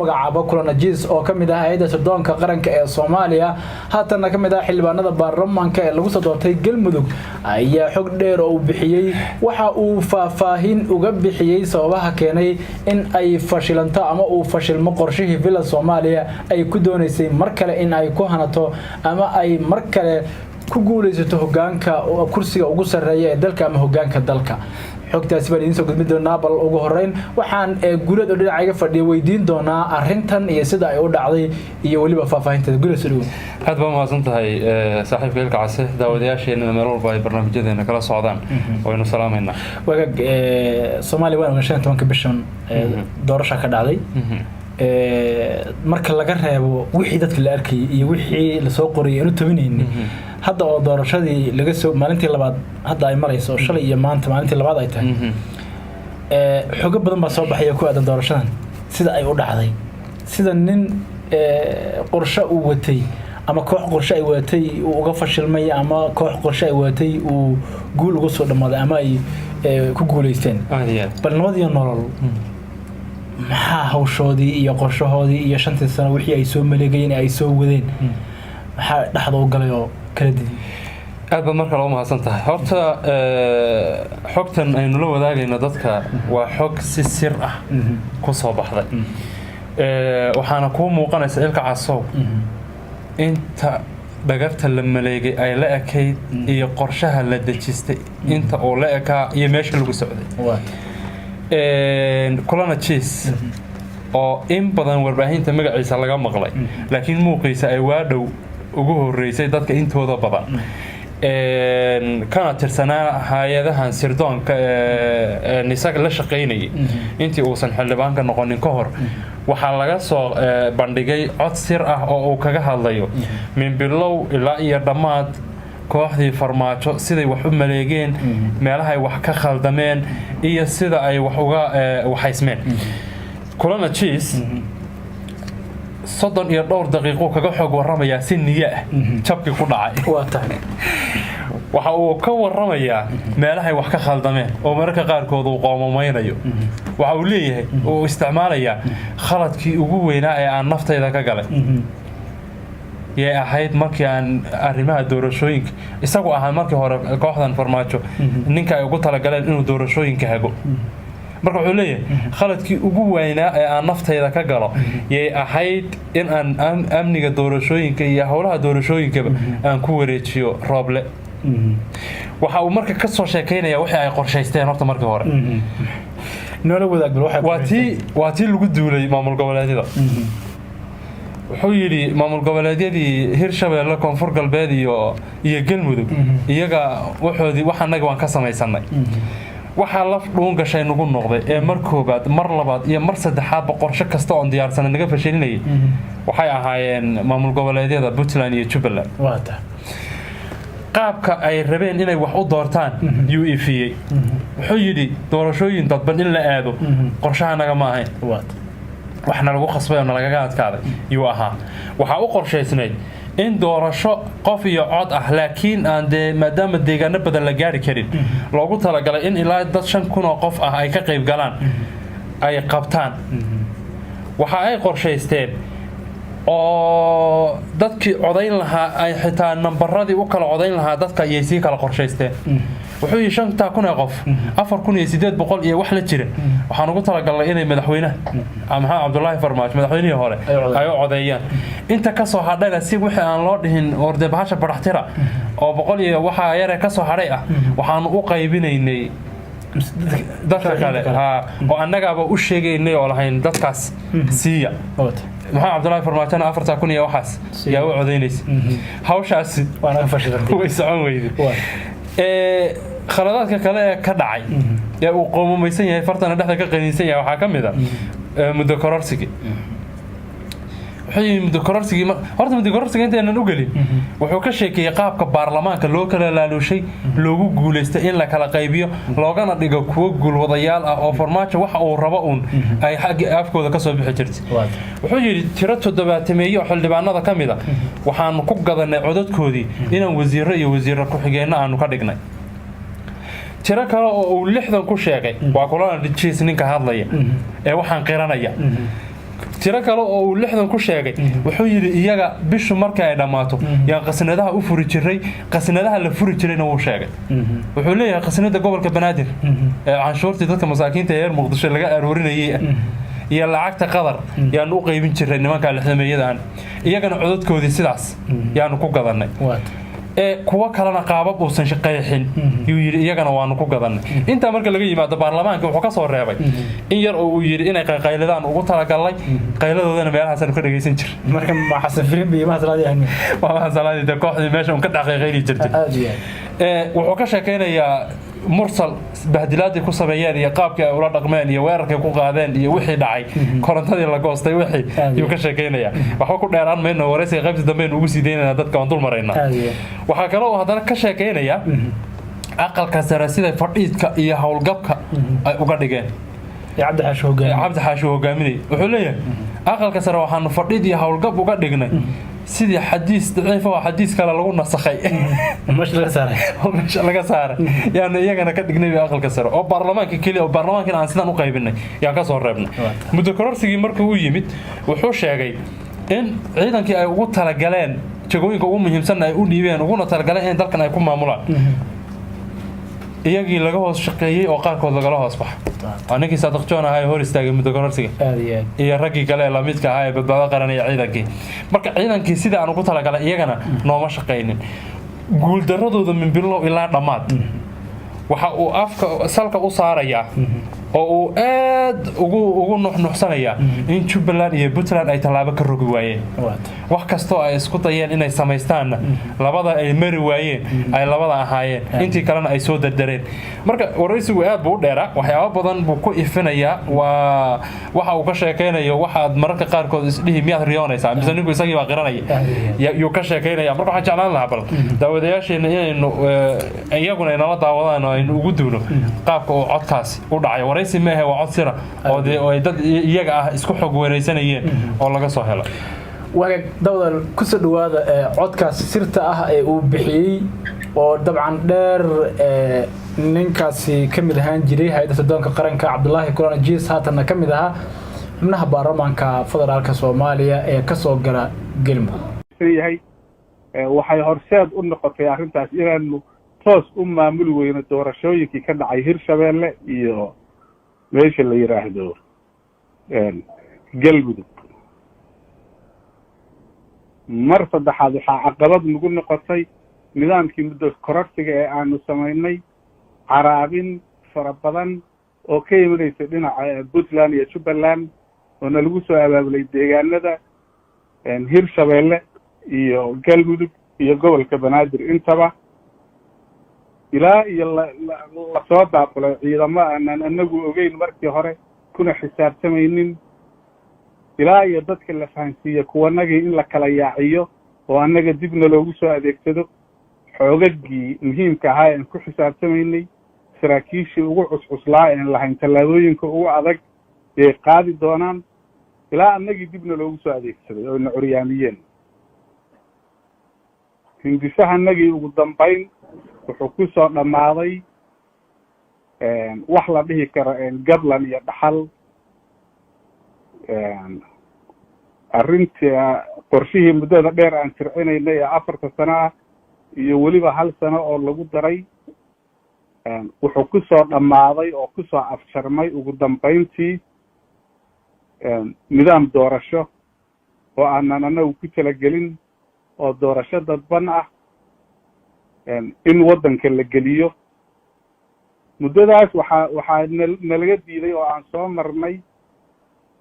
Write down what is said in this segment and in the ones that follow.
Magacaabo Kulanajiis oo ka mid ah hay-adda sirdoonka qaranka ee Soomaaliya, haatanna ka mid ah xildhibaanada baarlamaanka ee lagu soo doortay Galmudug, ayaa xog dheer oo uu bixiyey waxa uu faahfaahin uga bixiyey sababaha keenay in ay fashilanto ama uu fashilmo qorshihii Villa Soomaaliya ay ku doonaysay mar kale in ay ku hanato ama ay mar kale ku guuleysato hogaanka kursiga ugu sarreeya ee dalka ama hogaanka dalka. Xogtaasi baan idiin soo gudbin doonaa. Bal ugu horeyn waxaan Guuleed oo dhinaca iga fadhiya weydiin doonaa arrintan iyo sida ay u dhacday iyo weliba faahfaahinteeda. Guuleed, soo dhawow. Aad baa mahadsan tahay, saaxiibka Ilka Case. Daawadayaasheenana meel walba ay barnaamijyadeena kala socdaan waynu salaamaynaa. Wagaag, Soomaaliya waan ogaa, 15-ka bishan doorasha ka dhacday. Marka laga reebo wixii dadka la arkayay iyo wixii lasoo qorayay aanu tabinaynin, hadda oo doorashadii laga soo maalintii labaad hadda ay marayso, shalay iyo maanta maalintii labaad ay tahay, xogo badan baa soo baxaya ku aadan doorashadan sida ay u dhacday, sida nin qorshe uu watay ama koox qorshe ay wadatay uu uga fashilmay ama koox qorshe ay wadatay uu guul uga soo dhammaaday ama ay ku guuleysteen. Bal nabad iyo nolol maxaa hawshoodii iyo qorshahoodii iyo 5-tii sano wixii ay soo maleegayeen, ay soo wadeen, maxaa dhexda u galay oo kala didiyay? Aad baad marka loo mahadsan tahay. Horta xogtan aynu la wadaagayno dadka waa xog si sir ah ku soo baxday. Waxaana kuu muuqanaysa, Ilka Casow, inta dhagarta la maleegay ay la ekayd iyo qorshaha la dejistay inta uu la ekaa iyo meesha lagu socday. Kulana Jiis oo in badan warbaahinta magaciisa laga maqlay, laakiin muuqiisa ay waadhow ugu horeysay dadka intooda badan, kana tirsanaa hay-adahan sirdoonka ee NISA la shaqaynayay intii uusan xildhibaanka noqonin ka hor, waxaa laga soo bandhigay cod sir ah oo uu kaga hadlayo min bilow ilaa iyo dhammaad kooxdii Farmaajo siday wax u maleegeen, meelahay wax ka khaldameen iyo sida ay wax uga waxaysmeen. Kulana Jiis 30 iyo dhowr daqiiquu kaga xoog warramayaa si niyo ah jabkii ku dhacay. Waa tahay. Waxa uu ka warramayaa meelahay wax ka khaldameen oo mararka qaarkood uu qoomamaynayo. Waxa uu leeyahay uu isticmaalayaa khaladkii ugu weynaa ee aan naftayda ka galay yay ahayd markii aan arrimaha doorashooyinka, isagu ahaa markii hore kooxdan Farmaajo ninka ay ugu talagaleen inuu doorashooyinka hago. Marka wuxuu leeyahay khaladkii ugu weynaa ee aan naftayda ka galo yay ahayd in aan amniga doorashooyinka iyo howlaha doorashooyinkaba aan ku wareejiyo Rooble. Waxa uu marka kasoo sheekaynaya wixii ay qorshaysteen horta markii hore. Noola wadaag bal waxay. Waa tii lagu duulay maamul goboleedyada. Wuxuu yidhi maamul goboleedyadii Hirshabeelle, Koonfur Galbeed iyo Galmudug iyaga waxoodii wax annaga waan ka samaysanay. Waxaa laf dhuun gashay nagu noqday ee mar koobaad, mar labaad iyo mar saddexaadba qorshe kasta oon diyaarsanay naga fashilinayay waxay ahaayeen maamul goboleedyada Puntland iyo Jubbaland. Waa tahay. Qaabka ay rabeen inay wax u doortaan yuu ifiyey. Wuxuu yidhi doorashooyin dadban in la aado qorshaha naga ma ahayn, waa tahay, waxna lagu khasbay oo nalagaga adkaaday yuu ahaa. Waxaa u qorshaysnayd in doorasho qof iyo cod ah, laakiin aan dee maadaama deegaano badan la gaari karin, loogu talagalay in ilaa dad 5,000 oo qof ah ay ka qayb galaan ay qabtaan. Waxa ay qorshaysteen oo dadkii codayn lahaa ay xitaa nambaradii u kala codayn lahaa dadka ayay sii kala qorshaysteen. Wuxuu yidhi 5-taa kun ee qof, 4,800 iyo wax la jira, waxaan ugu talagalnay inay madaxweynaha Maxamed Cabdulaahi Farmaajo, madaxweynihii hore, ay u codeeyaan. Inta kasoo hadhayna, si wixii aan loo dhihin orde bahasha baraxtira oo 100 iyo waxaa yare kasoo hadhay ah, waxaanu u qaybinaynay dadka kale oo annagaaba u sheegaynay oo lahayn dadkaas siiya. Maxamed Cabdulaahi Farmaajona 4-taa kun iyo waxaas yaa u codaynaysa. Hawshaasi way socon weyday. Khaladaadka kale ee ka dhacay ee uu qoomamaysan yahay, fartana dhexda ka qaniinsan yahay, waxaa ka mid a muddo kororsigii. Wuxuu yidhi muddo kororsigii, horta muddo kororsiga intaynan u gelin, wuxuu ka sheekeeyey qaabka baarlamaanka loo kala laaluushay, loogu guulaystay in la kala qaybiyo, loogana dhigo kuwo guulwadayaal ah oo Farmaajo waxa uu rabo uun ay xagga afkooda kasoo bixi jirtay. Wuxuu yidhi tiro toddobaatameeye oo xildhibaanada ka mid a waxaanu ku gadanay codadkoodii inaan wasiiro iyo wasiiro ku-xigeenno aanu ka dhignay. Tiro kale oo uu 60 ku sheegay, waa Kulana Jiis ninka hadlaya ee waxaan qiranaya. Tiro kale oo uu 60 ku sheegay, wuxuu yidhi iyaga bishu marka ay dhammaato yaan qasnadaha u furi jiray. Qasnadaha la furi jirayna wuu sheegay. Wuxuu leeyahay qasnada gobolka Banaadir ee canshuurtii dadka masaakiinta ee reer Muqdisho laga aroorinayay ah iyo lacagta Qadar yaanu u qaybin jiray nimanka lixdameeyadaan, iyagana codadkoodii sidaas yaanu ku gadanay. Ee kuwo kalena qaabab uusan qeexin yuu yidhi iyagana waanu ku gadanay. Intaa marka laga yimaado, baarlamaanka wuxuu ka soo reebay in yar oo uu yidhi inay qayqayladaan ugu talagalnay, qayladoodana meelahaasaanu ka dhagaysan jir. Marka ma Xasan Firimbi iyo Mahad Salaad yahay? Waa Mahad Salaad, dee kooxdii meesha un ka dhaqayqayli jirtay. Aad iyo aad. Wuxuu ka sheekaynayaa Mursal bahdilaadii ku sameeyeen iyo qaabkii ay ula dhaqmeen iyo weerarkay ku qaadeen iyo wixii dhacay, korontadii la goostay, wixii yuu ka sheekaynayaa. Waxba ku dheeraan mayno, waraysiga qaybta dambe aynu ugu sii deynaynaa dadka, waan dul maraynaa. Waxaa kale oo haddana ka sheekaynaya aqalka sare sida fadhiidka iyo howlgabka ay uga dhigeen. Cabdi Xaashi hogaamiye. Cabdi Xaashi hogaaminay. Wuxuu leeyahay aqalka sare waxaanu fadhiid iyo howlgab uga dhignay sidii xadiis daciif oo xadiis kale lagu nasakhay meesha laga saaray. Oo meesha laga saaray yaanu iyagana ka dhignay aqalka sare, oo baarlamaanka keliya, oo baarlamaankina aan sidaan u qaybinay yaan ka soo reebnay. Muddo kororsigii markuu u yimid, wuxuu sheegay in ciidankii ay ugu talagaleen jagooyinka ugu muhiimsanna ay u dhiibeen, uguna talagaleen in dalkan ay ku maamulaan, iyagii laga hoos shaqeeyey oo qaarkood lagala hoos baxa. Waa ninkii Saadiq John ahaa ee hor istaagay muddo kororsiga Aad iyo aad. iyo raggii kale ee lamidka ahaa ee Badbaado Qaran iyo ciidankii. Marka ciidankii sida aan ugu talagalay iyagana nooma shaqaynin. Guuldaradooda min bilow ilaa dhammaad waxa uu afka salka u saarayaa oo uu aad ugu nuxnuxsanayaa in Jubbaland iyo Puntland ay tallaabo ka rogi waayeen, wax kastoo ay isku dayeen inay samaystaanna labada ay mari waayeen, ay labada ahaayeen, intii kalena ay soo dardareen. Marka waraysigu aad buu u dheeraa, waxyaabo badan buu ku ifinayaa. Waa waxa uu ka sheekaynayo waxaad mararka qaarkood isdhihi miyaad riyoonaysaa mise ninku isagii baa qiranaya yuu ka sheekaynaya. Marka waxaan jeclaan lahaa bal daawadayaasheena inaynu iyaguna inala daawadaan oo aynu ugu duwno qaabka uu codkaasi u dhacay. Waraysi maahe, waa cod sira oo dee oo ay dad iyaga ah isku xog wareysanayeen oo laga soo helo. Wagaag dawdal, kusoo dhawaada codkaasi sirta ah ee uu bixiyey oo dabcan dheer, ninkaasi ka mid ahaan jiray hay-adda sirdoonka qaranka, Cabdulaahi Kulana Jiis, haatanna ka mid ahaa xubnaha baarlamaanka federaalka Soomaaliya ee kasoo gala Galmudug. Yahay waxay horseed u noqotay arrintaas inaanu toos u maamuli weyno doorashooyinkii ka dhacay Hirshabeelle iyo meesha la yidhaahdo Galmudug. Mar saddexaad waxaa caqabad nagu noqotay nidaamkii muddo kororsiga ee aanu samaynay, caraabin fara badan oo ka imanaysa dhinaca Puntland iyo Jubbaland oo nalagu soo abaabulay deegaanada Hirshabeelle iyo Galmudug iyo gobolka Banaadir intaba, ilaa iyo lasoo daabulay ciidamo aanan anagu ogeyn markii hore kuna xisaabtamaynin, ilaa iyo dadka la fahansiiye kuwanagii in la kala yaaciyo oo annaga dibna loogu soo adeegsado xoogagii muhiimka ahaa ean ku xisaabtamaynay, saraakiishii ugu cuscuslaa een lahayn tallaabooyinka ugu adag yay qaadi doonaan, ilaa annagii dibna loogu soo adeegsaday oo na curyaamiyeen. Hindisahanagii ugu dambayn wuxuu ku soo dhammaaday wax la dhihi karo gablan iyo dhaxal. Arrintii qorshihii muddada dheer aan tircinaynay ee 4ta sano ah iyo weliba hal sano oo lagu daray wuxuu ku soo dhammaaday oo kusoo afjarmay ugu dambayntii nidaam doorasho oo aanan anagu ku talagelin, oo doorasho dadban ah in waddanka la geliyo. Muddadaas waxaa nalaga diiday oo aan soo marnay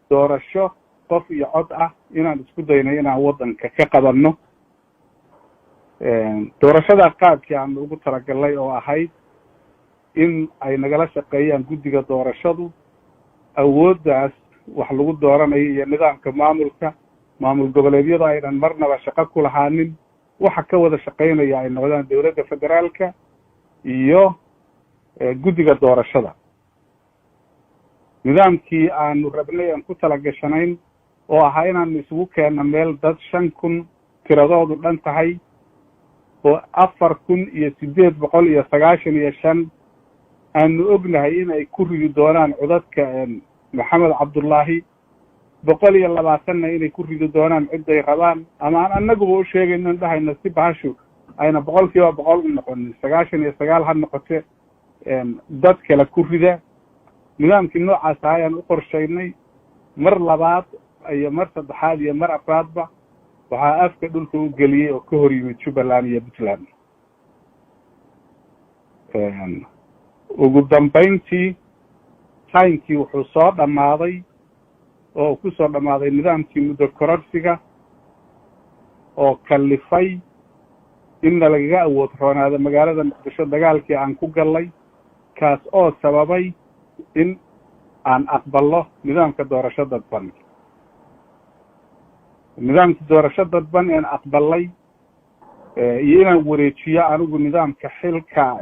doorasho qof iyo cod ah inaan isku daynay inaan waddanka ka qabanno. Doorashada qaabkii aanu ugu talagalnay oo ahayd in ay nagala shaqeeyaan guddiga doorashadu, awooddaas wax lagu dooranayo iyo nidaamka maamulka maamul goboleedyadu aynan marnaba shaqo ku lahaanin, waxa ka wada shaqaynaya ay noqdaan dowladda federaalka iyo guddiga doorashada. Nidaamkii aanu rabnay aan ku talagashanayn oo ahaa inaanu isugu keenno meel dad 5000 tiradoodu dhan tahay oo 4895 aanu ognahay in ay ku ridi doonaan codadka Maxamed Cabdullaahi. 120-na inay ku ridi doonaan cidday rabaan, ama aan annaguba u sheegayno dhahayno si bahashu ayna 100% u noqonin, 99 ha noqote, dad kale ku rida. Nidaamkii noocaas ahaa ayaan u qorshaynay. Mar labaad iyo mar saddexaad iyo mar afraadba waxaa afka dhulka u geliyey oo ka hor yimid Jubbaland iyo Puntland. Ugu dambayntii timekii wuxuu soo dhammaaday oo ku soo dhammaaday nidaamkii muddo kororsiga oo kallifay inna lagaga awood roonaado magaalada Muqdisho dagaalkii aan ku gallay, kaas oo sababay in aan aqballo nidaamka doorasho dadban. Nidaamka doorasho dadban een aqballay iyo inaan wareejiyo anigu nidaamka xilka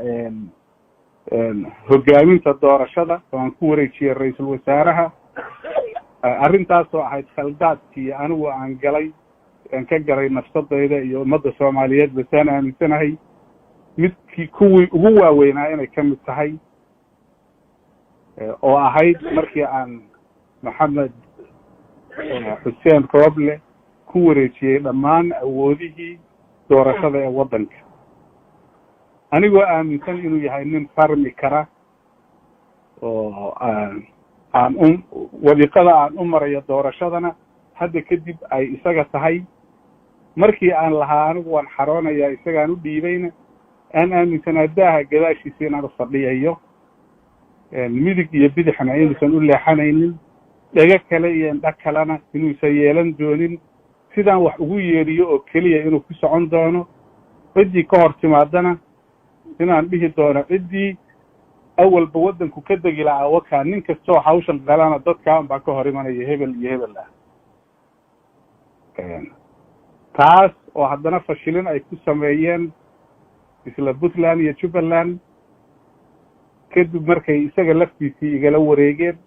hoggaaminta doorashada oo aan ku wareejiyey ra-iisul wasaaraha. Arrintaasoo ahayd khaldaadkii anigu aan galay, aan ka galay nafsadayda iyo ummadda Soomaaliyeed, basaan aaminsanahay midkii kuwii ugu waaweynaa inay ka mid tahay, oo ahayd markii aan Maxamed Xuseen Rooble ku wareejiyey dhammaan awoodihii doorashada ee waddanka, anigoo aaminsan inuu yahay nin farmi kara oo aan u wadiiqada aan u marayo doorashadana hadda kadib ay isaga tahay. Markii aan lahaa anigu waan xaroonayaa isagaan u dhiibayna, aan aaminsanaa daaha gadaashiisa inaan u fadhiyayo, midig iyo bidixna inuusan u leexanaynin, dhego kale iyo indho kalena inuusan yeelan doonin, sidaan wax ugu yeedhiyo oo keliya inuu ku socon doono, ciddii ka hor timaadana inaan dhihi doono ciddii awalba waddanku ka degi lahaa wakaa, nin kastoo hawshan qalana dadkaan baa ka hor imanaya hebel iyo hebel ah. Taas oo haddana fashilin ay ku sameeyeen isla Puntland iyo Jubbaland kadib markay isaga laftiisii igala wareegeen,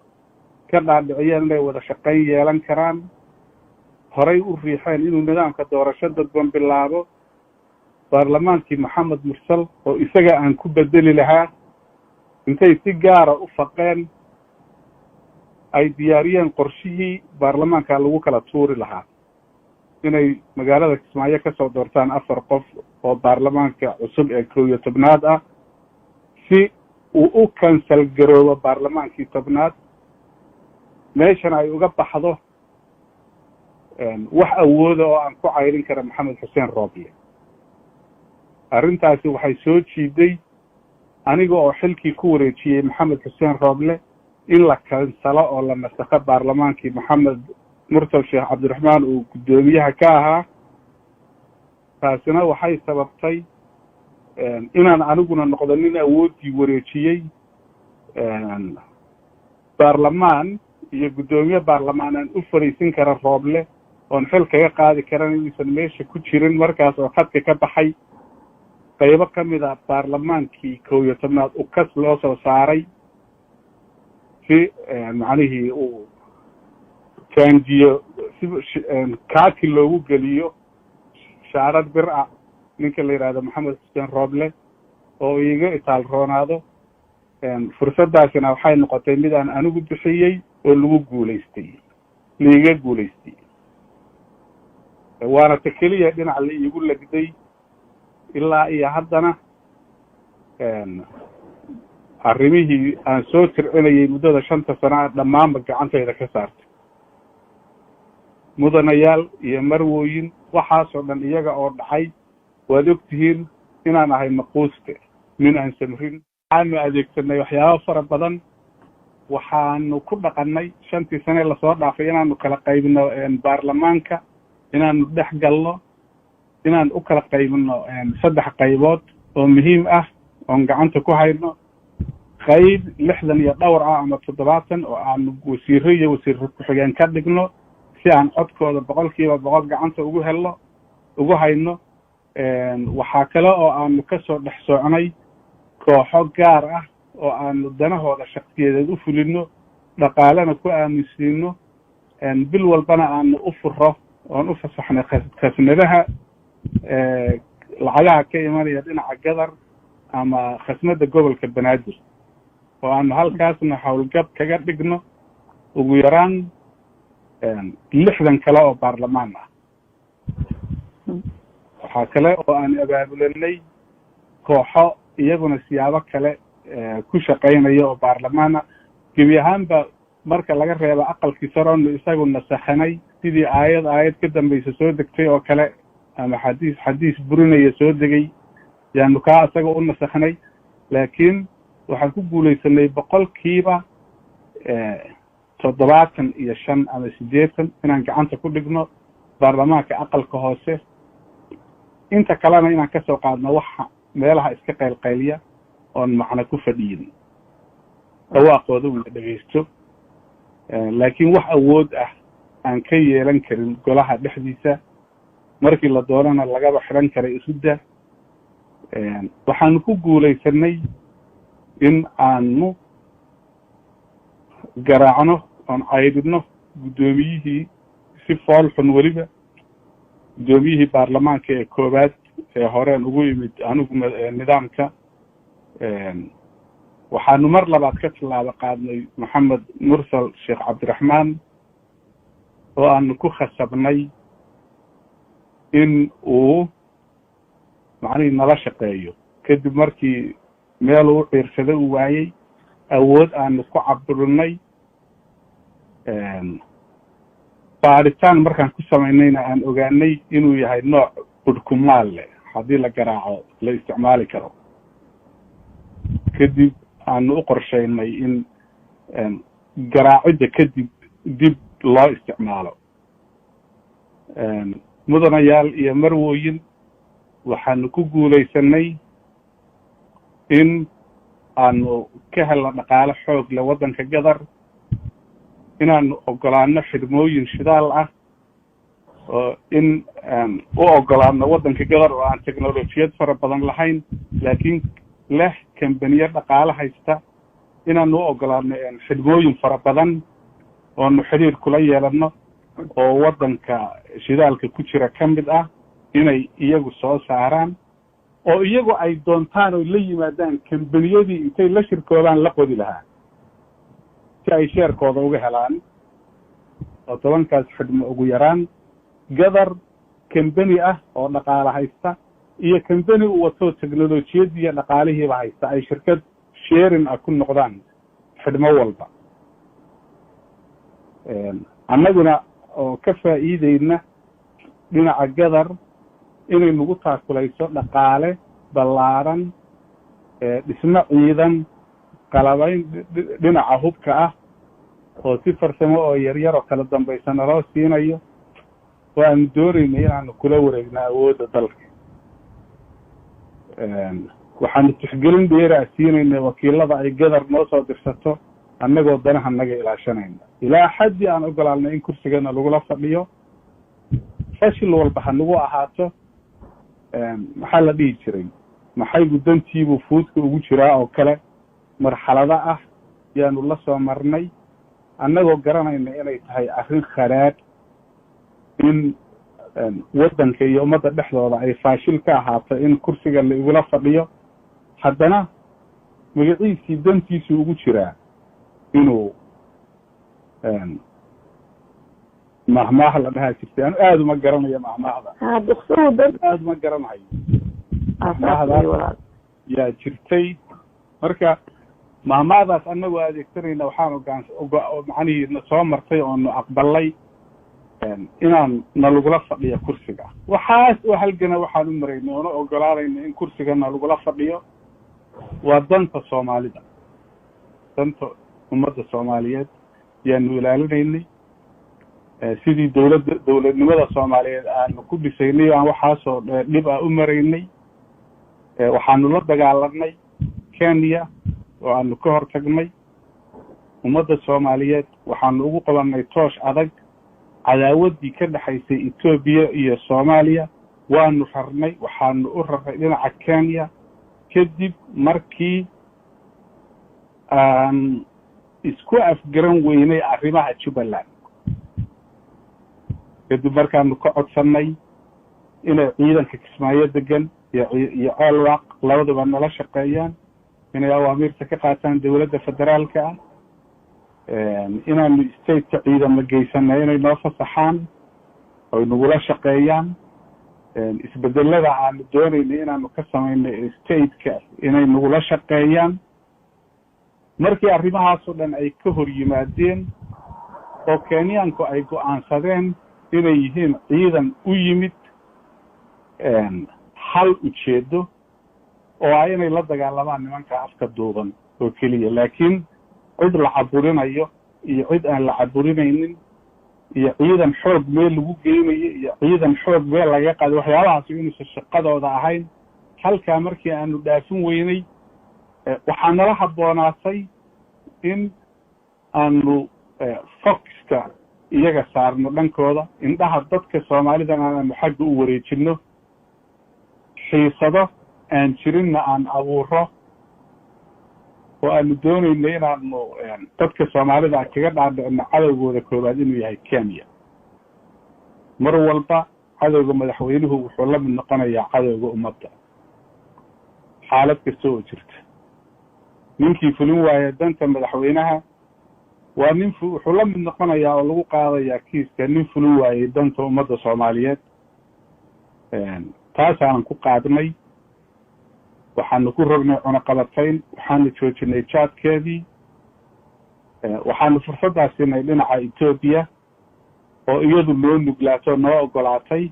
ka dhaadhiciyeen inay wada shaqayn yeelan karaan, horay u riixeen inuu nidaamka doorasho dadban bilaabo. Baarlamaankii Maxamed Mursal oo isaga aan ku bedeli lahaa intay si gaara u faqeen ay diyaariyeen qorshihii baarlamaanka lagu kala tuuri lahaa, inay magaalada Kismaayo ka soo doortaan 4 qof oo baarlamaanka cusub ee 11aad ah, si uu u kansal garoobo baarlamaankii 10aad, meeshana ay uga baxdo wax awooda oo aan ku cayrin kara Maxamed Xuseen Rooble. Arrintaasi waxay soo jiiday aniga oo xilkii ku wareejiyey Maxamed Xuseen Rooble in la kansalo oo la nasakho baarlamaankii Maxamed Mursal Sheekh Cabdiraxmaan uu guddoomiyaha ka ahaa. Taasina waxay sababtay inaan aniguna noqdo nin awooddii wareejiyey baarlamaan iyo guddoomiye baarlamaan aan u fadhiisin kara Rooble oon xil kaga qaadi karan inuusan meesha ku jirin. Markaas oo khadka ka baxay qaybo ka mid a baarlamaankii 11aad ukas loo soo saaray si macnihii uu jaanjiyo, si kaaki loogu geliyo shaarad bir ah ninka la yidhaahdo Maxamed Xuseen Rooble oo iiga itaal roonaado. Fursaddaasina waxay noqotay mid aan anigu bixiyey oo lagu guulaystay, laiga guulaystay, waana ta keliya dhinac la iigu legday ilaa iyo haddana. Arrimihii aan soo tircinayay muddada 5ta sano ah dhammaanba gacantayda ka saartay, mudanayaal iyo marwooyin, waxaasoo dhan iyaga oo dhacay waad og tihiin inaan ahay maquuste, nin aan samrin. Waxaanu adeegsanay waxyaabo fara badan, waxaanu ku dhaqannay 5tii sane lasoo dhaafay inaanu kala qaybino baarlamaanka, inaanu dhex galno, inaan u kala qaybino 3 qaybood oo muhiim ah oon gacanta ku hayno. Qayb 60 iyo dhowr ah ama 70 oo aanu wasiiro iyo wasiiro ku-xigeen ka dhigno si aan codkooda 100% gacanta ugu helno, ugu hayno. Waxaa kale oo aanu kasoo dhex soconay kooxo gaar ah oo aanu danahooda shaksiyadeed u fulino, dhaqaalena ku aaminsiino, bil walbana aanu u furo oon u fasaxnay khasnadaha lacagaha ka imanaya dhinaca Gadar ama khasnada gobolka Banaadir, oo aanu halkaasna howlgab kaga dhigno ugu yaraan 60 kale oo baarlamaan ah. Waxaa kale oo aan abaabulanay kooxo iyaguna siyaabo kale ku shaqaynaya oo baarlamaan ah. Gebi ahaanba marka laga reebo aqalkii saroonu isagu nasaxanay sidii aayad aayad ka dambaysa soo degtay oo kale ama xadiis xadiis burinaya soo degay yaanu kaa isaga u nasaxnay. Laakiin waxaan ku guulaysanay 75% ama 80% inaan gacanta ku dhigno baarlamaanka aqalka hoose, inta kalena inaan kasoo qaadno waxa meelaha iska qaylqayliya oon macno ku fadhiyin, dhawaaqooda la dhegaysto, laakiin wax awood ah aan ka yeelan karin golaha dhexdiisa, markii la doonana lagaba xidhan karay isudda. Waxaanu ku guulaysanay in aanu garaacno oon caydhino guddoomiyihii si fool xun, weliba guddoomiyihii baarlamaanka ee koowaad ee horeen ugu yimid anigu nidaamka. Waxaanu mar labaad ka tallaabo qaadnay Maxamed Mursal Sheekh Cabdiraxmaan oo aanu ku khasabnay in uu macnihii nala shaqeeyo, kadib markii meel uu ciirsado uu waayey, awood aanu ku caburinay, baaritaan markaan ku samaynayna aan ogaanay inuu yahay nooc budhkumaal leh, haddii la garaaco la isticmaali karo. Kadib aanu u qorshaynay in garaacidda kadib dib loo isticmaalo. Mudanayaal iyo marwooyin, waxaanu ku guulaysanay in aanu ka helno dhaqaale xoog leh waddanka Gadar, inaanu ogolaano xidhmooyin shidaal ah oo in u ogolaano waddanka Gadar oo aan technolojiyad fara badan lahayn laakiin leh kambaniyo dhaqaale haysta, inaanu u ogolaano xidhmooyin fara badan oonu xidhiir kula yeelano oo waddanka shidaalka ku jira ka mid ah, inay iyagu soo saaraan oo iyagu ay doontaan oo la yimaadaan kambaniyadii intay la shirkoodaan la qodi lahaa si ay sheerkooda uga helaan, oo 10kaas xidhmo ugu yaraan Gadar kambani ah oo dhaqaale haysta iyo kambani uu wato technolojiyadii iyo dhaqaalihiiba haysta ay shirkad sharing ah ku noqdaan xidhmo walba. Annaguna oo ka faa'iideyna dhinaca Gadar inay nagu taakulayso dhaqaale ballaaran, dhismo ciidan, qalabayn dhinaca hubka ah oo si farsamo oo yaryar oo kala dambaysa naloo siinayo, oo aanu doonaynay inaanu kula wareegno awoodda dalka. Waxaanu tixgelin dheeraa siinaynay wakiilada ay Gadar noo soo dirsato, annagoo danaha naga ilaashanayna, ilaa xaddii aan ogolaanay in kursigana lagula fadhiyo, fashil walba ha nagu ahaato. Maxaa la dhihi jiray, maxaygu dantiibuu fuudka ugu jiraa oo kale marxalado ah yaanu la soo marnay, annagoo garanayna inay tahay arrin kharaadh in waddanka iyo ummadda dhexdooda ay faashil ka ahaato in kursiga la igula fadhiyo, haddana magaciisii dantiisuu ugu jiraa inuu mahmaah la dhahaa jirtay. Anu aada uma garanayo mahmaahda, aada uma garanayo mahmaahdaas yaa jirtay. Marka mahmaahdaas annagoo adeegsanayna waxaan ogaan macnihii na soo martay oonu aqbalay inaan nalagula fadhiyo kursiga. Waxaas oo halgana waxaan u maraynay oona ogolaanayna in kursiga nalagula fadhiyo waa danta Soomaalida, danta ummadda Soomaaliyeed yaanu ilaalinaynay, sidii dowladda dowladnimada Soomaaliyeed aanu ku dhisaynay o aan waxaasoo dhib ah u maraynay. Waxaanu la dagaalanay Kenya oo aanu ka hor tagnay. Ummadda Soomaaliyeed waxaanu ugu qabanay toosh adag. Cadaawaddii ka dhexaysay Etoobiya iyo Soomaaliya waanu rarnay, waxaanu u rarnay dhinaca Kenya kadib markii aan isku afgaran weynay arrimaha Jubbaland, kadib markaanu ka codsannay inay ciidanka Kismaayo degan iyo Ceelwaaq labaduba nala shaqeeyaan, inay awaamiirta ka qaataan dowladda federaalka ah. Inaanu stateka ciidamo geysanay inay noo fasaxaan oy nagula shaqeeyaan. Isbedelada aanu doonaynay inaanu ka samaynay stateka inay nagula shaqeeyaan. Markii arrimahaasoo dhan ay ka hor yimaadeen oo Kenyaanku ay go'aansadeen inay yihiin ciidan u yimid hal ujeedo oo ah inay la dagaalamaan nimanka afka duuban oo keliya, laakiin cid la caburinayo iyo cid aan la caburinaynin iyo ciidan xoog meel lagu geynayo iyo ciidan xoog meel laga qaaday, waxyaabahaasi inuusan shaqadooda ahayn. Halkaa markii aanu dhaafin weynay, waxaa nala habboonaatay in aanu focuska iyaga saarno dhankooda, indhaha dadka Soomaalidan aanu xagga u wareejinno, xiisado aan jirinna aan abuuro oo aanu doonayno inaanu dadka Soomaalida kaga dhaadhicino cadowgooda koowaad inuu yahay Kenya. Mar walba cadowga madaxweynuhu wuxuu la mid noqonayaa cadowga ummadda xaalad kasta oo jirta. Ninkii fulin waaya danta madaxweynaha waa nin wuxuu la mid noqonayaa oo lagu qaadayaa kiiska nin fulin waayey danta ummadda Soomaaliyeed. Taasaanan ku qaadnay. Waxaanu ku rognay cunaqabatayn, waxaanu joojinay jaadkeedii, waxaanu fursaddaa siinay dhinaca Etoobiya oo iyadu noo nuglaato, noo ogolaatay.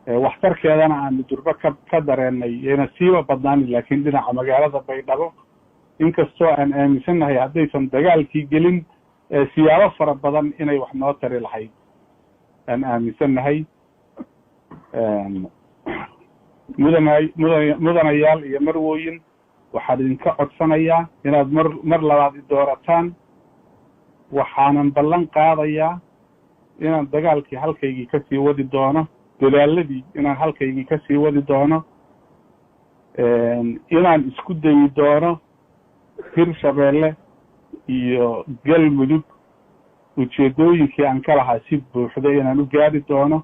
Waxtarkeedana aanu durbo ka dareennay, yayna siiba badnaanin, laakiin dhinaca magaalada Baydhabo inkastoo aan aaminsannahay haddaysan dagaalkii gelin siyaabo fara badan inay wax noo tari lahayd aan aaminsannahay. Mudanayaal iyo marwooyin, waxaan idinka codsanayaa inaad mar labaad i doorataan. Waxaanan ballan qaadayaa inaan dagaalkii halkaygii kasii wadi doono, dadaaladii inaan halkaygii kasii wadi doono, inaan isku dayi doono Hirshabeelle iyo Galmudug ujeedooyinkii aan ka lahaa si buuxda inaan u gaari doono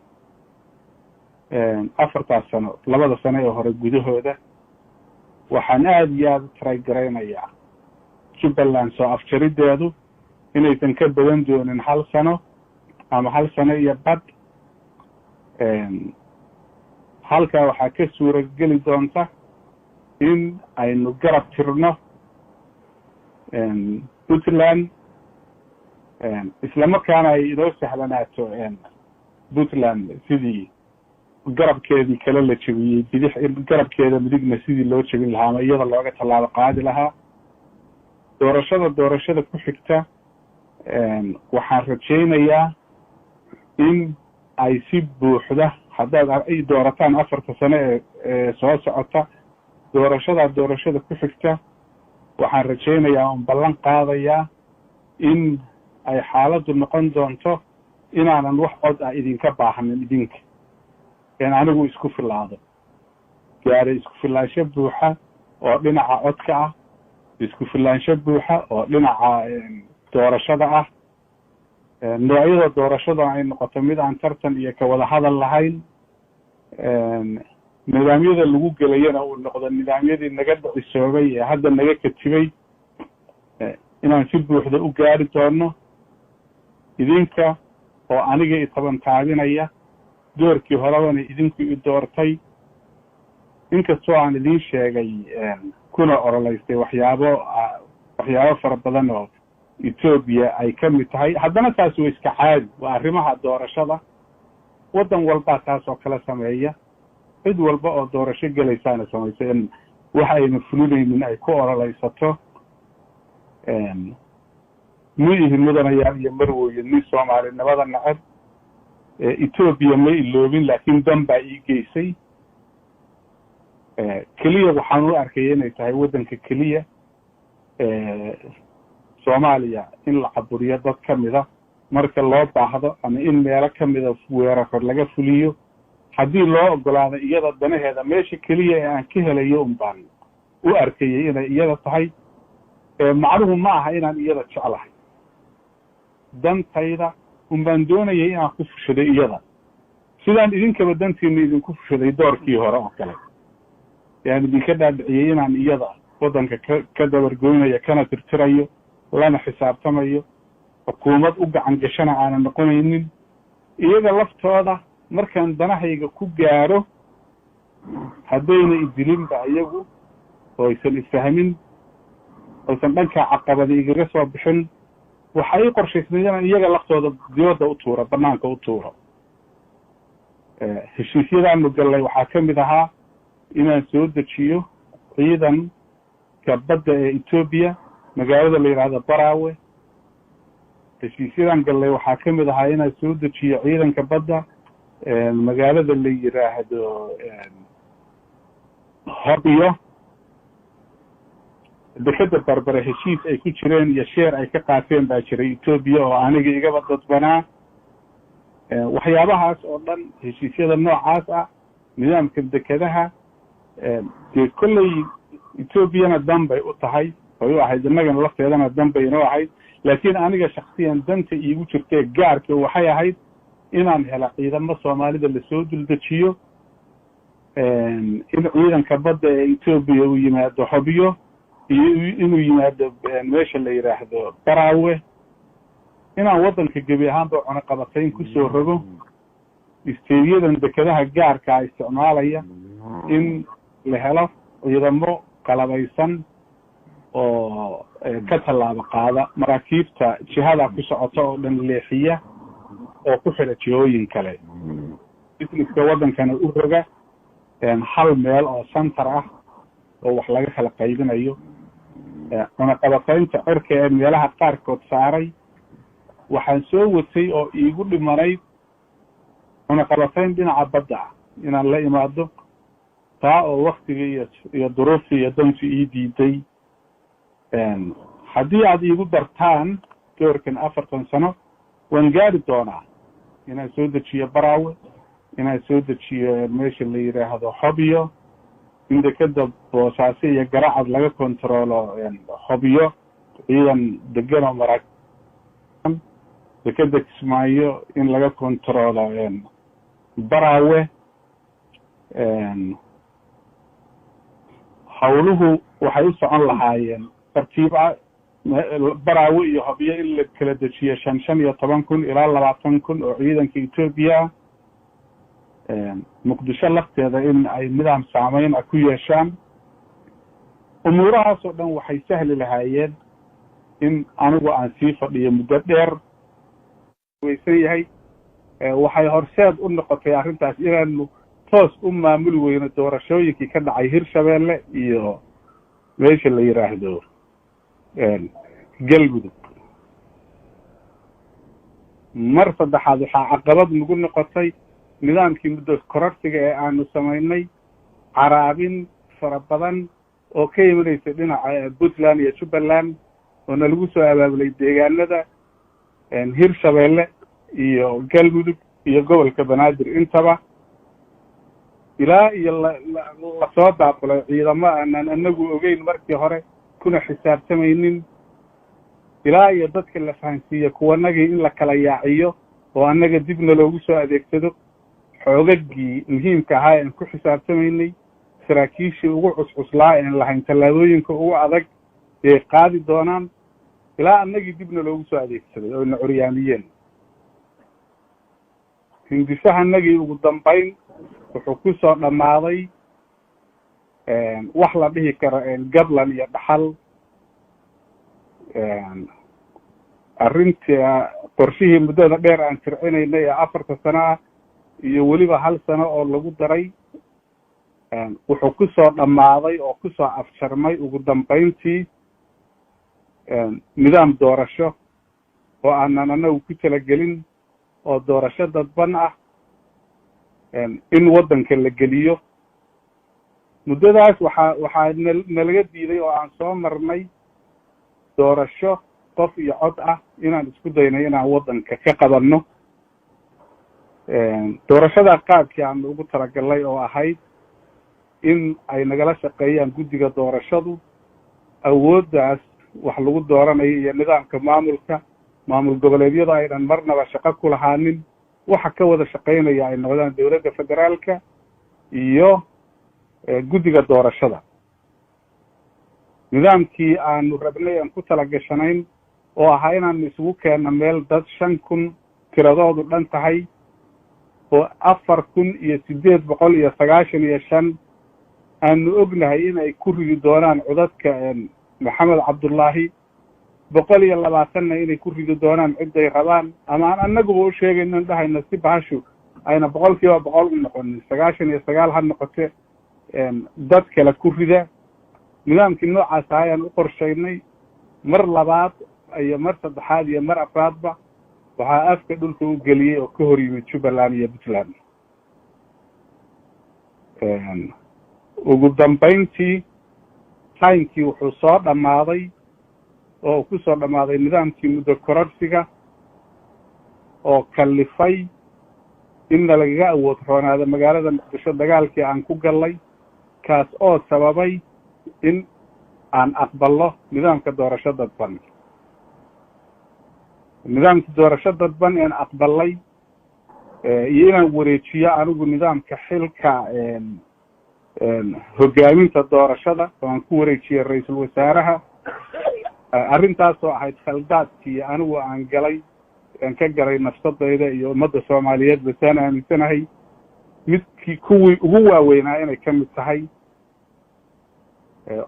4taas sano, 2da sano ee hore gudahooda. Waxaan aada iyo aada u taragaraynayaa Jubbaland soo afjarideedu inaysan ka badan doonin 1 sano ama 1 sano iyo badh. Halkaa waxaa ka suurageli doonta in aynu garab tirno Puntland, islamarkaana ay inoo sahlanaato Puntland sidii garabkeedii kale la jebiyey bidix, garabkeeda midigna sidii loo jebin lahaa ama iyada looga tallaabo qaadi lahaa. Doorashada ku xigta waxaan rajaynayaa in ay si buuxda, haddaad ay doorataan 4ta sano ee soo socota, doorashada ku xigta waxaan rajaynayaa oon ballan qaadayaa in ay xaaladdu noqon doonto inaanan wax cod ah idinka baahanin idinka, in anigu isku filaado, gaaray isku filaansho buuxa oo dhinaca codka ah, isku filaansho buuxa oo dhinaca doorashada ah. Noocyada doorashada ay noqoto mid aan tartan iyo ka wada hadal lahayn, nidaamyada lagu gelayana uu noqdo nidaamyadii naga dhicisoobay ee hadda naga katibay, inaan si buuxda u gaari doono. Idinka oo aniga i taban taabinaya, doorkii horebana idinku i doortay, inkastoo aan idiin sheegay kuna ololeystay waxyaabo fara badan oo Etoobiya ay ka mid tahay, haddana taasi waa iska caadi, waa arrimaha doorashada. Waddan walbaa taas oo kala sameeya, cid walba oo doorasho gelaysaana samaysa in wax ayna fulinaynin ay ku ololeysato. Ma ihin mudanayaal iyo marwooyin nin Soomaalinimada nacab. Etoobiya ma iloobin, laakiin dan baa ii geysay. Keliya waxaan u arkaya inay tahay waddanka keliya Soomaaliya in la caburiyo dad ka mida marka loo baahdo, ama in meelo ka mida weeraro laga fuliyo haddii loo ogolaado iyada danaheeda. Meesha keliya ee aan ka helayo un baan u arkayay inay iyada tahay. Macnuhu ma aha inaan iyada jeclahay, dantayda un baan doonayay inaan ku fushaday iyada, sidaan idinkaba dantiina idinku fushaday doorkii hore oo kale. Yaan idinka dhaadhiciyey inaan iyada waddanka ka dabargoynayo kana tirtirayo. Lana xisaabtamayo, xukuumad u gacan gashana aanan noqonaynin. Iyaga laftooda markaan danahayga ku gaadho, haddayna idilinba iyagu oo aysan isfahmin, oysan dhankaa caqabada igaga soo bixin, waxa ii qorshaysnay inaan iyaga laftooda dibadda u tuuro, banaanka u tuuro. Heshiisyadaanu gallay waxaa ka mid ahaa inaan soo dejiyo ciidanka badda ee Etoobiya magaalada la yidhaahdo Baraawe. Heshiisyadan gallay waxaa ka mid ahaa inaan soo dejiyo ciidanka badda magaalada la yidhaahdo Hobyo. Dekeda Barbare heshiis ay ku jireen iyo sheer ay ka qaateen baa jiray Etoobiya oo aniga igaba dadbanaa. Waxyaabahaas oo dhan, heshiisyada noocaas ah, nidaamka dekedaha, dee kolley Etoobiyana dan bay u tahay, way u ahayd, innagana lafteedana dan bay inoo ahayd, laakiin aniga shaksiyan danta iigu jirtee gaarka waxay ahayd inaan hela ciidamo Soomaalida lasoo duldejiyo, in ciidanka badda ee Etoobiya uu yimaado Hobyo iyo inuu yimaado meesha la yidhaahdo Baraawe, inaan waddanka gebi ahaanba cunaqabatayn kusoo rogo, isteedyadan dekedaha gaarkaa isticmaalaya in la helo ciidamo qalabaysan oo ka tallaabo qaada maraakiibta jihada ku socota oo dhan, leexiya oo ku xidha jihooyin kale, businesska waddankana u roga hal meel oo center ah oo wax laga kala qaybinayo. Cunaqabataynta cirka ee meelaha qaarkood saaray, waxaan soo watay oo iigu dhimanayd cunaqabatayn dhinaca badda ah inaan la imaado, taa oo waktiga iyo duruuftii iyo dantu ii diiday. Haddii aad iigu dartaan doorkan 40 sano, waan gaari doonaa inaan soo dejiyo Baraawe, inaan soo dejiyo meesha la yidhaahdo Hobyo, in dekeda Boosaaso iyo Garacad laga kontaroolo, Hobyo ciidan degan oo mara, dekeda Kismaayo in laga kontaroolo Baraawe. Hawluhu waxay u socon lahaayeen tartiib ah. Baraawe iyo Hobyo in la kala dejiyo 15,000 ilaa 20,000 oo ciidanka Etoobiya ah, Muqdisho lafteeda in ay nidaam saameyn ah ku yeeshaan. Umuurahaas oo dhan waxay sahli lahaayeen in anigu aan sii fadhiyo muddo dheer weysan yahay. Waxay horseed u noqotay arrintaas inaanu toos u maamuli weyno doorashooyinkii ka dhacay Hirshabeelle iyo meesha la yidhaahdo Galmudug. Mar saddexaad waxaa caqabad nagu noqotay nidaamkii muddo kororsiga ee aanu samaynay, caraabin fara badan oo ka imanaysa dhinaca Puntland iyo Jubbaland oo nalagu soo abaabulay deegaanada Hirshabeelle iyo Galmudug iyo gobolka Banaadir intaba, ilaa iyo lasoo daaqulay ciidamo aanan anagu ogeyn markii hore kuna xisaabtamaynin, ilaa iyo dadka la fahansiiye kuwanagii in la kala yaaciyo oo annaga dibna loogu soo adeegsado xoogagii muhiimka ahaa ean ku xisaabtamaynay, saraakiishii ugu cuscuslaa een lahayn tallaabooyinka ugu adag yay qaadi doonaan, ilaa annagii dibna loogu soo adeegsaday oo na curyaamiyeen. Hindisahanagii ugu dambayn wuxuu ku soo dhammaaday wax la dhihi karo gablan iyo dhaxal. Arrintii qorshihii muddada dheer aan tircinaynay ee 4ta sano ah iyo weliba hal sano oo lagu daray wuxuu ku soo dhammaaday oo kusoo afjarmay ugu dambayntii nidaam doorasho oo aanan anagu ku talagelin, oo doorasho dadban ah in waddanka la geliyo. Muddadaas waxaa nalaga diiday oo aan soo marnay doorasho qof iyo cod ah inaan isku daynay inaan waddanka ka qabanno. Doorashada qaabkii aanu ugu talagalnay oo ahayd in ay nagala shaqeeyaan guddiga doorashadu, awooddaas wax lagu dooranayo iyo nidaamka maamulka maamul goboleedyada aynan marnaba shaqo ku lahaanin, waxa ka wada shaqaynaya ay noqdaan dowladda federaalka iyo guddiga doorashada, nidaamkii aanu rabnay aan ku talagashanayn. Oo ahaa inaanu isugu keenno meel dad 5000 tiradoodu dhan tahay, oo 4895 aanu ognahay inay ku ridi doonaan codadka Maxamed Cabdullaahi, 120-na inay ku ridi doonaan cidday rabaan, ama aan annaguba u sheegayno, dhahayno si bahashu ayna 100% u noqonin, 99 ha noqote, dad kale ku rida. Nidaamkii noocaas ayaan u qorshaynay. Mar labaad iyo mar saddexaad iyo mar afraadba waxaa afka dhulka u geliyey oo ka hor yimid Jubbaland iyo Puntland. Ugu dambayntii timekii wuxuu soo dhammaaday oo uu ku soo dhammaaday nidaamkii muddo kororsiga oo kallifay inna lagaga awood roonaado magaalada Muqdisho dagaalkii aan ku gallay, kaas oo sababay in aan aqballo nidaamka doorasho dadban. Nidaamkii doorasho dadban een aqbalay iyo inaan wareejiyo anigu nidaamka xilka hogaaminta doorashada oo aan ku wareejiyey ra-iisul wasaaraha, arrintaasoo ahayd khaldaadkii anigu aan galay, aan ka galay nafsadayda iyo ummadda Soomaaliyeed, basaan aaminsanahay midkii kuwii ugu waaweynaa inay ka mid tahay,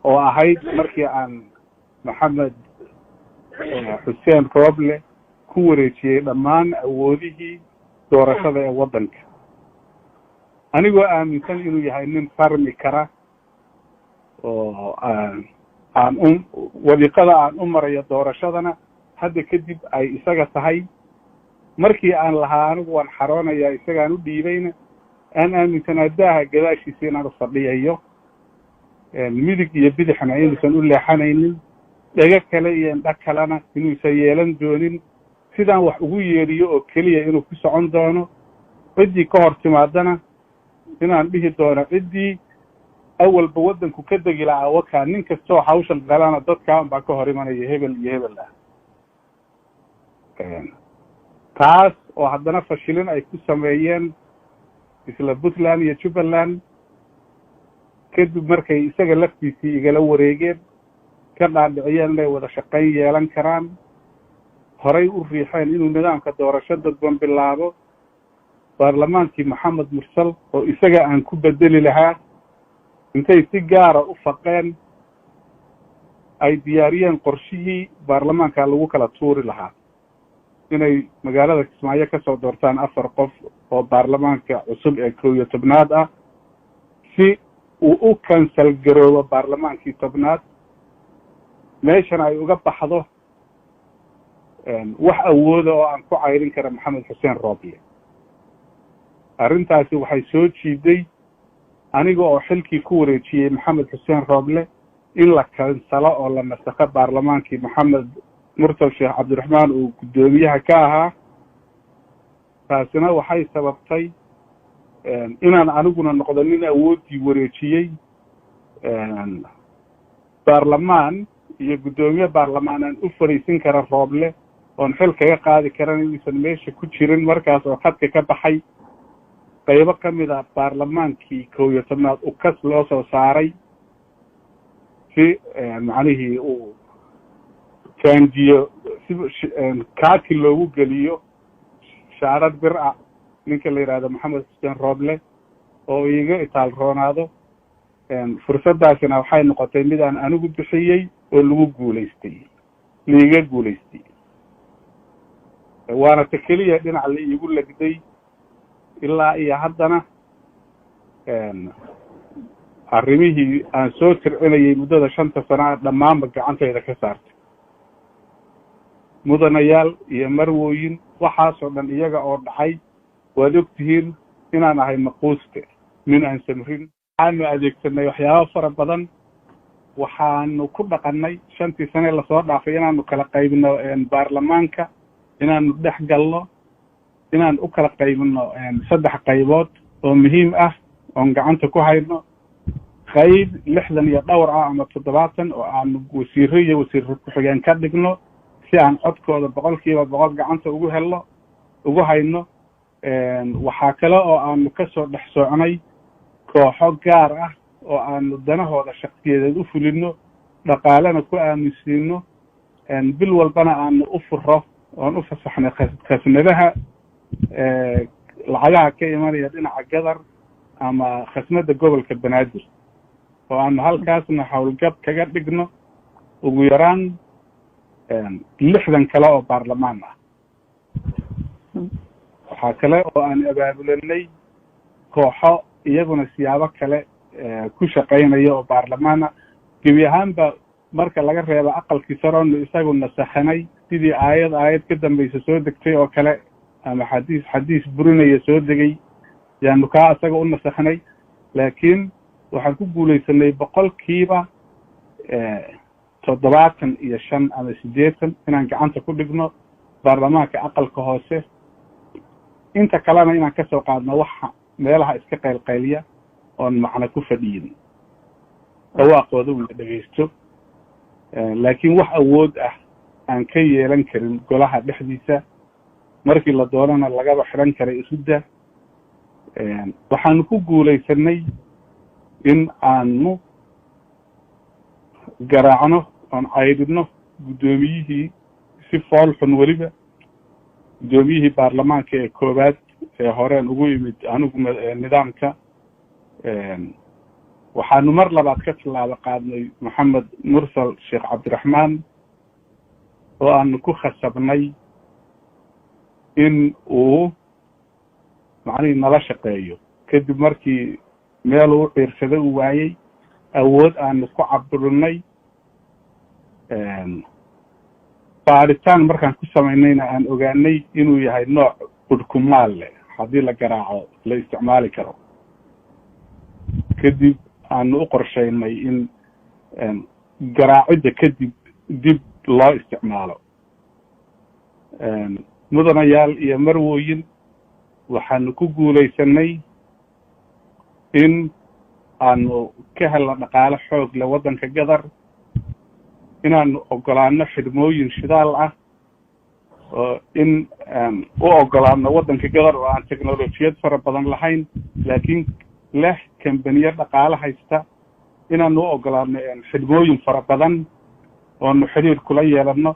oo ahayd markii aan Maxamed Xuseen Rooble ku wareejiyey dhammaan awoodihii doorashada ee waddanka, anigoo aaminsan inuu yahay nin farmi kara oo aan u wadiiqada aan u marayo doorashadana hadda kadib ay isaga tahay. Markii aan lahaa anigu waan xaroonayaa, isagaan u dhiibayna, aan aaminsanaa daaha gadaashiisa inaan u fadhiyayo, midig iyo bidixna inuusan u leexanaynin, dhego kale iyo indho kalena inuusan yeelan doonin, sidaan wax ugu yeedhiyo oo keliya inuu ku socon doono, ciddii ka hor timaadana inaan dhihi doono ciddii awalba waddanku ka degi lahaa wakaa, nin kastoo hawshan galana dadkaa unbaa ka hor imanaya, hebel iyo hebel ah. Taas oo haddana fashilin ay ku sameeyeen isla Puntland iyo Jubbaland, kadib markay isaga laftiisii igala wareegeen, ka dhaadhiciyeen inay wada shaqayn yeelan karaan, horay u riixeen inuu nidaamka doorasho dadban bilaabo, baarlamaankii Maxamed Mursal oo isaga aan ku bedeli lahaa intay si gaara u faqeen ay diyaariyeen qorshihii baarlamaanka lagu kala tuuri lahaa, inay magaalada Kismaayo ka soo doortaan afar qof oo baarlamaanka cusub ee 11aad ah, si uu u cancel garoobo baarlamaankii 10aad, meeshana ay uga baxdo wax awooda oo aan ku cayrin kara Maxamed Xuseen Rooble. Arrintaasi waxay soo jiiday aniga oo xilkii ku wareejiyey Maxamed Xuseen Rooble in la cancelo oo la nasakho baarlamaankii Maxamed Mursal Sheekh Cabdiraxmaan uu guddoomiyaha ka ahaa. Taasina waxay sababtay inaan aniguna noqdo nin awooddii wareejiyey, baarlamaan iyo guddoomiye baarlamaan aan u fadhiisin kara Rooble oon xil kaga qaadi karan inuusan meesha ku jirin markaas oo khadka ka baxay. Qaybo ka mid a baarlamaankii 11aad ukas loo soo saaray si macnihii uu jaanjiyo, si kaati loogu geliyo shaarad bir ah ninka la yidhahdo Maxamed Xuseen Rooble oo iiga itaal roonaado. Fursaddaasina waxay noqotay mid aan anigu bixiyey oo lagu guulaystay, liiga guulaystay, waana ta keliya dhinac la iigu legday ilaa iyo haddana. Arrimihii aan soo tircinayay muddada 5-ta sana a dhammaanba gacantayda ka saartay, mudanayaal iyo marwooyin, waxaasoo dhan iyaga oo dhacay, waad og tihiin inaan ahay maquuste, nin aan samrin. Waxaanu adeegsanay waxyaabo fara badan. Waxaanu ku dhaqannay 5-tii sane lasoo dhaafay inaanu kala qaybino baarlamaanka, inaanu dhex galno, inaan u kala qaybino saddex qaybood oo muhiim ah oon gacanta ku hayno: qayb 60 iyo dhowr ah ama 70 oo aanu wasiiro iyo wasiiro ku-xigeen ka dhigno si aan codkooda 100% gacanta ugu helno, ugu hayno. Waxaa kale oo aanu kasoo dhex socnay kooxo gaar ah oo aanu danahooda shaksiyadeed u fulino, dhaqaalena ku aaminsiino. Bil walbana aanu u furo oon u fasaxnay khasnadaha lacagaha ka imanaya dhinaca Gadar ama khasnada gobolka Banaadir, oo aanu halkaasna howlgab kaga dhigno ugu yaraan 60 kale oo baarlamaan ah. Waxaa kale oo aan abaabulanay kooxo iyaguna siyaabo kale ku shaqaynaya oo baarlamaana. Gebi ahaanba marka laga reebo aqalkii saroonu isagu nasakhanay, sidii aayad aayad ka dambaysa soo degtay oo kale ama xadiis xadiis burinaya soo degay, yaanu kaa isaga u nasakhnay. Laakiin waxaan ku guulaysanay 75% ama 80% inaan gacanta ku dhigno baarlamaanka aqalka hoose, inta kalena inaan kasoo qaadno waxa meelaha iska qaylqayliya oon macno ku fadhiyin, dhawaaqooda un la dhegaysto, laakiin wax awood ah aan ka yeelan karin golaha dhexdiisa, markii la doonana lagaba xidhan karay isudda. Waxaanu ku guulaysanay in aanu garaacno oon caydhino guddoomiyihii si fool xun, weliba guddoomiyihii baarlamaanka ee koowaad ee horeen ugu imid anigu nidaamka. Waxaanu mar labaad ka tallaabo qaadnay Maxamed Mursal Sheekh Cabdiraxmaan, oo aanu ku khasabnay in uu macnihii nala shaqeeyo, kadib markii meel uu ciirsada uu waayey, awood aanu ku caburinay, baadhitaan markaan ku samaynayna aan ogaanay inuu yahay nooc budhkumaal leh, haddii la garaaco la isticmaali karo. Kadib aanu u qorshaynay in garaacidda kadib dib loo isticmaalo. Mudanayaal iyo marwooyin, waxaanu ku guulaysanay in aanu ka helno dhaqaale xoog leh waddanka Gadar, inaanu ogolaano xidhmooyin shidaal ah, oo in u ogolaano waddanka Gadar oo aan technolojiyad fara badan lahayn laakiin leh kambaniyo dhaqaale haysta, inaanu u ogolaano xidhmooyin fara badan oonu xidhiir kula yeelano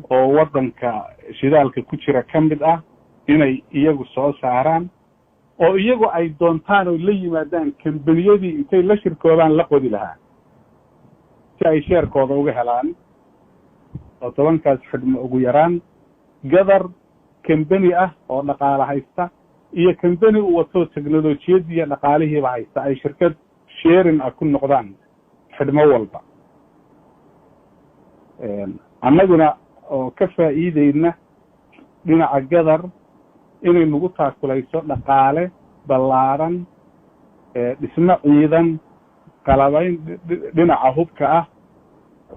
oo waddanka shidaalka ku jira ka mid ah, inay iyagu soo saaraan oo iyagu ay doontaan oo la yimaadaan kambaniyadii intay la shirkoobaan la qodi lahaa, si ay sheerkooda uga helaan, oo 10kaas xidhmo ugu yaraan Gadar kambani ah oo dhaqaale haysta iyo kambani u wato technolojiyadii iyo dhaqaalihiiba haysta ay shirkad sharing ah ku noqdaan xidhmo walba, annaguna oo ka faa'iideyna dhinaca Gadar inay nagu taakulayso dhaqaale ballaaran, dhismo ciidan, qalabayn dhinaca hubka ah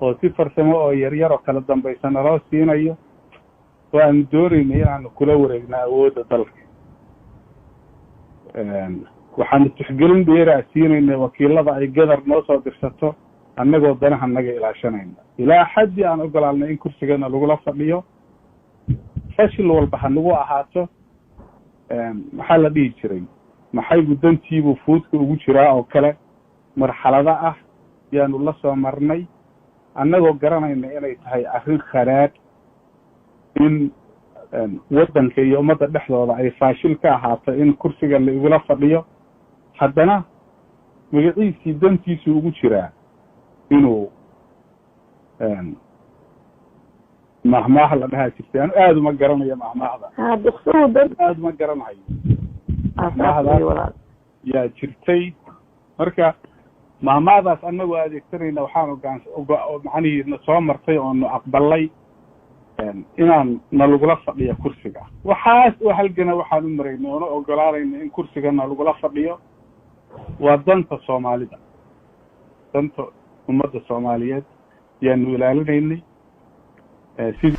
oo si farsamo oo yaryar oo kala dambaysa naloo siinayo, oo aanu doonaynay inaanu kula wareegno awoodda dalka. Waxaanu tixgelin dheeraa siinaynay wakiilada ay Gadar noo soo dirsato, annagoo danaha naga ilaashanayna, ilaa xaddii aan ogolaanay in kursigana lagula fadhiyo, fashil walba ha nagu ahaato. Maxaa la dhihi jiray, maxaygu dantiibuu fuudka ugu jiraa oo kale, marxalado ah yaanu la soo marnay, annagoo garanayna inay tahay arrin kharaadh in waddanka iyo ummadda dhexdooda ay faashil ka ahaato in kursiga la igula fadhiyo. Haddana magaciisii dantiisuu ugu jiraa inuu mahmaah la dhahaa jirtay, anu aada uma garanayo mahmaahda, aada uma garanayo mahmaahdaas yaa jirtay. Marka mahmaahdaas annagoo adeegsanayna waxaan ogaan macnihii na soo martay oonu aqbalay inaan nalagula fadhiyo kursiga. Waxaas oo halgana waxaan u maraynay oona ogolaanayna in kursiga nalagula fadhiyo waa danta Soomaalida, danta ummadda Soomaaliyeed yaanu ilaalinaynay sidii